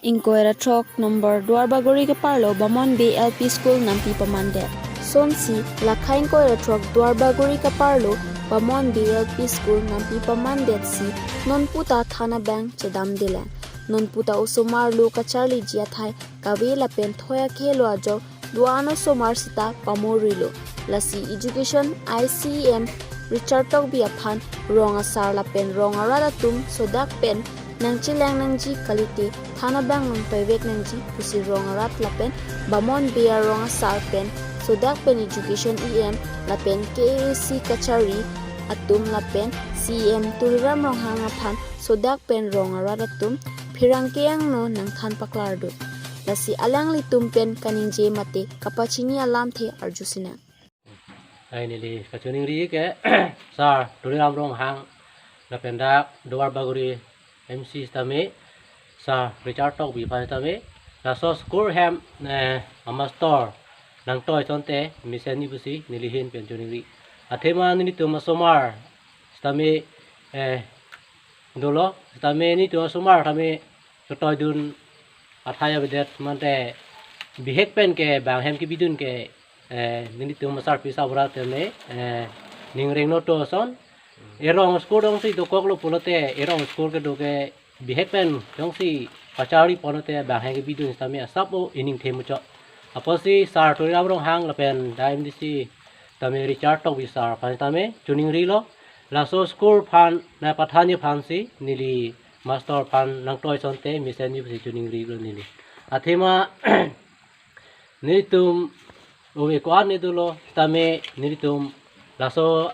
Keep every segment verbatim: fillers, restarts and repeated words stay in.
ingkoi ra throk number Duarbagori keparlo Bamon Bey L P School nampi pamandet. Sonsi lakha ingkoi ra throk Duarbagori keparlo Bamon Bey L P School nampi pamandet si non puta than abang chedamdelang. Non puta osomar lo kacharliji athai kave lapen thoi akhei lo ajok do-an osomar sita pamorilo. Lasi Education I C E M Richard Tokbi aphan rong asar lapen rong arat atum sodak pen nangchelang nangji kalite than abang nangtoivek nangji pusi rong arat lapen Bamon Bey arong asar pen sodak pen Education E M lapen K A A C kachari atum lapen C E M Tuliram Ronghang aphan sodak pen rong arat atum pherangke angno nangthan paklardun. Lasi alanglitum pen kaningje mate kapachini alamthe arjusinang. Ai neli kachiningri ke Sir Tuliram Ronghang lapen dak Duarbagori M C sitame Sir Richard Tokbi aphan sitame laso school hem, eh, amastor nangtoi asonte mesenji pusi neli ahin pen chiningri. Athema nelitum asomar sitame, eh, dolo, sitame nelitum asomar tame chetoidun athai avedet mate bihek pen ke bang hem kebidun ke, eh, nelitum asarpi sabura tame, eh, ningreng noto ason. Erong school jongsi dokoklo pulote, erong school kedo ke bihek pen jongsi pachari ponlote bang hem kebidun sitame asap o iningthe muchot. Apotsi Sir Tuliram Ronghang lapen dak M D C tame Richard Tokbi sir aphan tame chiningrilo. Laso school aphan nangpathanji aphansi neli mastor aphan nangtoi asonte mesenji pusi chiningrilo neli. Athema nelitum ove ko-an ne dolo sitame nelitum laso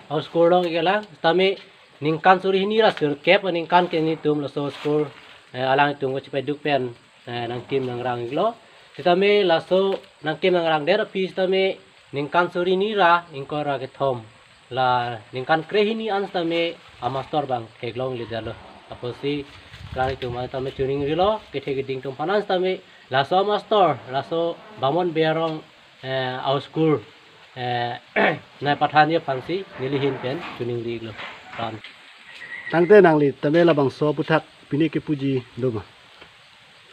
a-school along kelang sitame ningkan suri hini ra sirkep aningkan ke nelitum laso school, eh, alangtum kachepaiduk pen, eh, nangkim nangranglo. Sitame laso nangkim nangrangdet aphi sitame ningkan suri hini ra ingkoi ra kethom. La ningkan kre hini an sitame amastor bang theklongledetlo. Apotsi klar itum an sitame chiningrilo, kethe keding atum aphan an sitame laso amastor, laso Bamon Bey arong, eh, a-school, eh, nangpathanji aphansi neli ahin pen chiningrilo. Ran. Tangte nangli tame labangso aphuthak pini kepuji doma?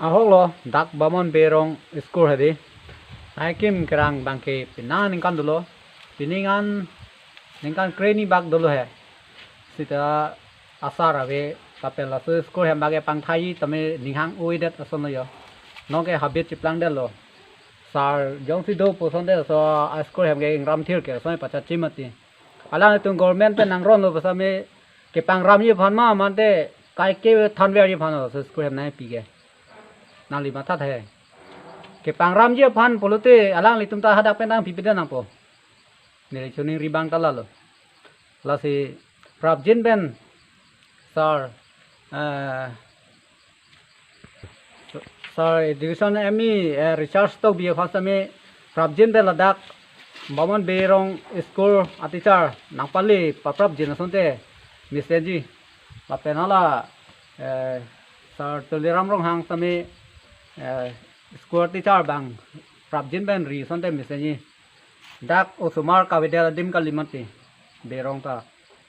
Ahoklo, dak Bamon Bey arong school hedi. Nangkim kerang abang ke pini ningkan dolo. Pini ningkan, ningkan kre hini bak dolo he. Sita asar ave, lapen laso school hem abang ke pangthai tame ninghang-oidet asonlo yo. Nonke habit cheplangdetlo. Sir jongsi do pu asonte laso a-school hem ke ingramthir ke ason pachachi mati. Alanglitum government pen nangronlo pu asonte kepangramji aphan ma mate kaike thanverji aphan laso school hem nangpi ke. Nangli mathathe. Kepangramji aphan pulote alanglitum ta hadak pen nangpipedet nangpo. Neli chiningri abang ta lalo. Lasi prapjin pen Sir, eh, Sir Education M E, eh, Richard Tokbi aphan sitame prapjin pen ladak Bamon Bey arong school a-teacher nangpale paprapjin asonte mesenji. Lapen hala, eh, Sir Tuliram Ronghang sitame, eh, school teacher bang prapjin pen ri asonte mesenji. Dak osomar kavedet adim kali mati Bey arong ta.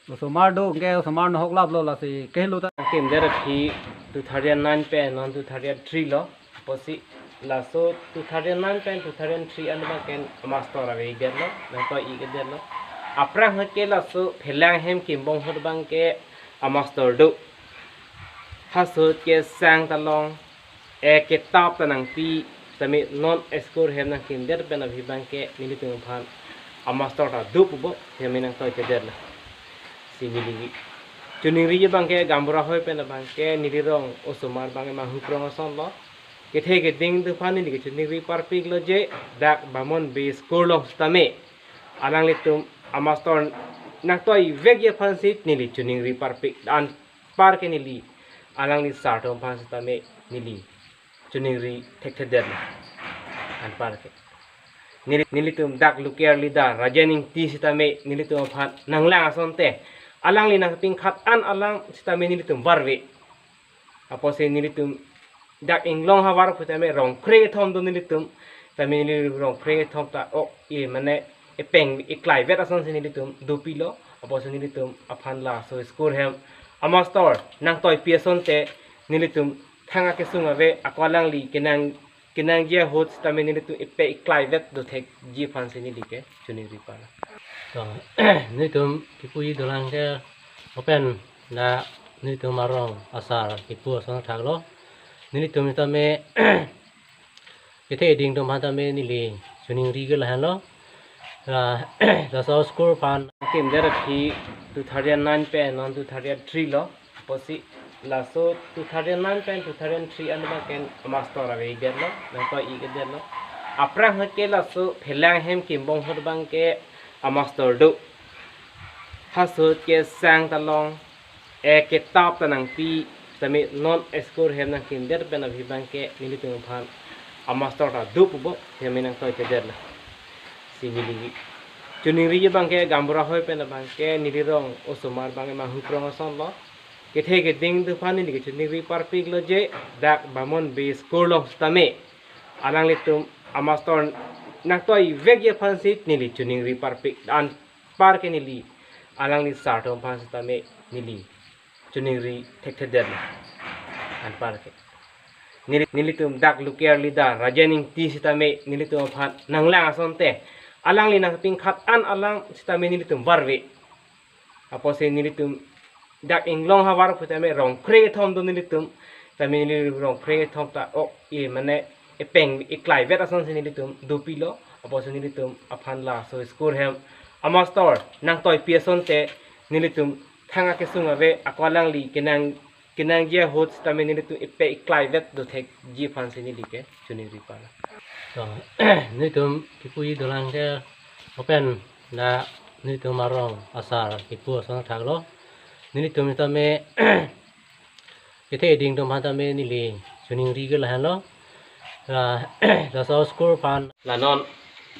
Osomar do ke osomar nohok laplo lasi kehelo ta. Kimdet aphi two thousand nine pen non two thousand three lo. Apotsi laso two thousand nine pen two thousand three an abang ke amastor ave-ikdetlo, nangtoi-ikdetlo. Aphrang ahut ke laso phelang hem kimbong ahut abang ke amastor do. Halaso ahut ke sang ta long, eh, kitap ta nangpi, tame non school hem nangkimdet pen aphi abang ke nelitum aphan amastor ta do pu bo, hem nangtoichedetlo. Si neli chiningri abang ke gaonbura ahoi pen abang ke neli rong osomar abang ke manghukrong asonlo. Kethe keding atum aphan neli kachiningri parpiklo je dak Bamon Bey school along sitame alanglitum amastor nangtoivekji aphansi neli chiningri parpik. Anpar ke neli alangli sir atum aphan sitame neli chiningri thekthedet. Anpar ke neli, nelitum dak local leader Rajen Ingti sitame nelitum aphan nanglang asonte alangli nangpingkhat an alam sitame nelitum varve. Apotsi nelitum dak inglong havar pu tame rong kre kethom do nelitum. Tame neli rong kre kethom ta ok e mane epeng eklaivet asonsi nelitum dopilo. Apotsi nelitum aphan laso school hem amastor nangtoipi asonte nelitum thang akesung ave, ako alangli kenang, kenangji ahut sitame nelitum ipe iklai vet do thekji aphansi neli ke choningri pala. To, nelitum kipuji dolang ke lapen la nelitum arong asar kipu ason thaklo. Nelitum sitame kethe ding atum aphan tame neli choningri ke lahenlo. La, laso school aphan kimdet aphi two thousand nine pen non two thousand three lo. Apotsi laso two thousand nine pen two thousand three an abang ke master ave-ikdetlo, nangtoi-ikdetlo. Aphrang ahut ke laso Phelang hem kimbong ahut abang ke a master do. Halaso ahut ke sang ta long, e kitap ta nangpi, sitame non school hem nangkimdet pen aphi abang ke nelitum aphan a master ta do pu bom, sitame nangtoi-ikdetlo. Si neli choningri abang ke gaonbura hoi pen abang ke neli rong osomar abang ke Manghukrong ason lo. Kethe keding atum aphan neli ke choningri parpiklo je dak Bamon Bey school along sitame alanglitum a master nangtoi vekji aphansi neli choningri parpik. Anpar ke neli alangli sar atum aphan sitame neli choningri thekthedet. Anpar ke neli, nelitum dak local leader Rajen Ingti sitame nelitum aphan nanglang asonte alangli nangpingkhat an alam sitame nelitum varve. Apotsi nelitum dak inglong havar pu tame rong kre-kethom do nelitum. Tame neli rong kre-kethom ta ok e mane epeng iklai vet asonsi nelitum dopilo. Apotsi nelitum aphan laso school hem a master nangtoipi asonte nelitum thang akesung ave, ako alangli kenang, kenangji ahut sitame nelitum ipe iklai vet do thekji aphansi neli ke choningri pala. To, nelitum kipuji dolang ke lapen la nelitum arong asar kipu ason thaklo. Nelitum sitame kethe ding atum aphan tame neli choningri ke lahenlo. La, laso school aphan la non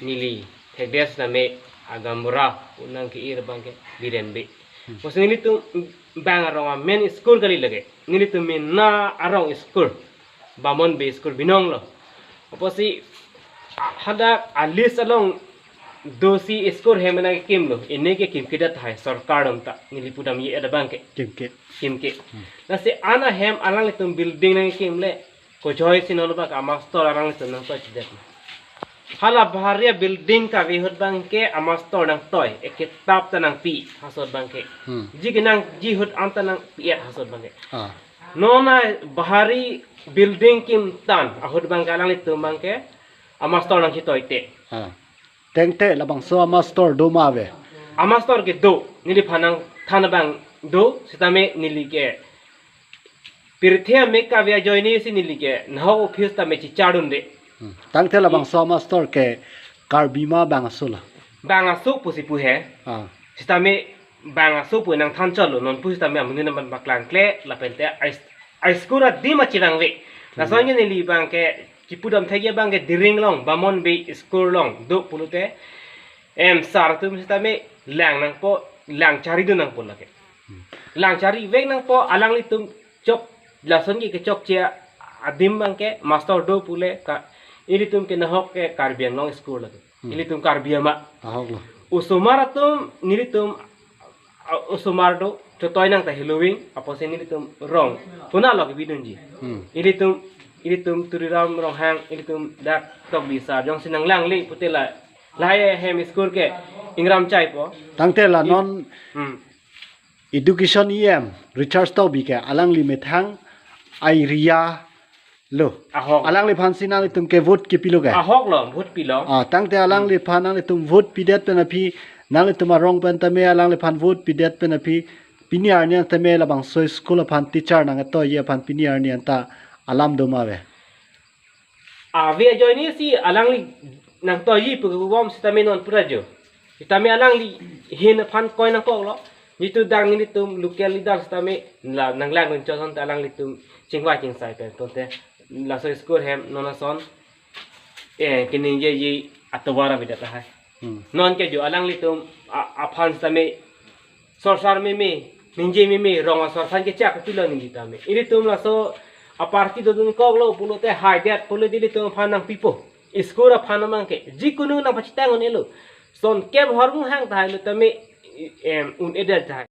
neli thekdet sitame a gaonbura unang ke-ir abang ke Biren Bey. Hmm. Apotsi nelitum bang arong a main school kali lake. Nelitum mena arong school Bamon Bey school binong lo. Apotsi hadak a list along dosi school hem nangkimlo. Ini ke kimkedet tahai sorkar atum ta, neli pudam ye ada abang ke. Kimke. Kimke. Hmm. Lasi ana hem alanglitum building nangkimle. Kojoisi non abang ke a master alanglitum nangtoidet. Hala bahari a building kave ahut abang ke a master nangtoi, e kitap ta nangpi, halaso ahut abang ke. Hmm. Ji kenangji ahut anta nangpi-et, halaso ahut abang ke. Ah. Non a bahari building kimtan ahut abang ke alanglitum abang ke a master nangchetoite. Ah. Tangte labangso a master do ma ave? A master ke do, neliphan nangthan abang do, sitame neli ke pirthe amek kave ajoinesi neli ke nahok office tame chichardunde. Hmm. Tangte labangso a master ke Karbi ma bang aso lo? Bang aso pusi pu he. Ah. Sitame bang aso pu nangthan chotlo, non pusitame amonit nangphan paklangkle, lapente a school adim achevangve. Hmm. Lason ke neli abang ke kipudam thekji abang ke Diring along, Bamon Bey school along do pulote, em sar atum sitame lang nangpo, lang charidun nangpo lake. Hmm. Lang charivek nangpo, alanglitum chok, lason ke kechokche adim abang ke master do pule ka, ilitum ke nahok ke Karbi Anglong school lake. Hmm. Ilitum Karbi ama. Ahok lo. Osomar atum nelitum, a, osomar do, chotoi nang ta heloving, apotsi nelitum rong puna lo kebidunji. Hmm. Ilitum, ilitum Tuliram Ronghang, ilitum dak Tokbi sar jongsi nanglangle pute la, lahai hem school ke ingram chaipo. Tangte la I- non Hmm. Education E M Richard Tokbi ke alangli methang area lo. Ahok. Alangliphan si nanglitum ke vote kepilo ke? Ahok lo, vote pilo. Ah, tangte alangliphan nanglitum vote pidet pen aphi, nanglitum arong pen tame alangliphan vote pidet pen aphi, pini arni an tame labangso school aphan teacher nangtoiji aphan pini arni an ta alam do ma ave? Ave ajoinesi alangli nangtoiji pu kebom sitame non pura jo. Sitame alangli ahin aphan koi nangkoklo. Jitu dak nelitum local leader sitame la nanglangdun chot asonte alanglitum chingvai chingsai pen tonte laso school hem non ason, eh, keningjeji atovar avedet tahai. Hmm. Non ke jo alanglitum a-, aphan sitame sorsar meme, ningje meme, rong asor aphan kechak pilo ningje tame. Ilitum laso a party dodun koklo pulote haidet pulo ilitum aphan nangpipo. School aphan abang ke, jikunu nangpachethang un-elo. Son kep hormu hang tahai lo tame, em, un-edet tahai.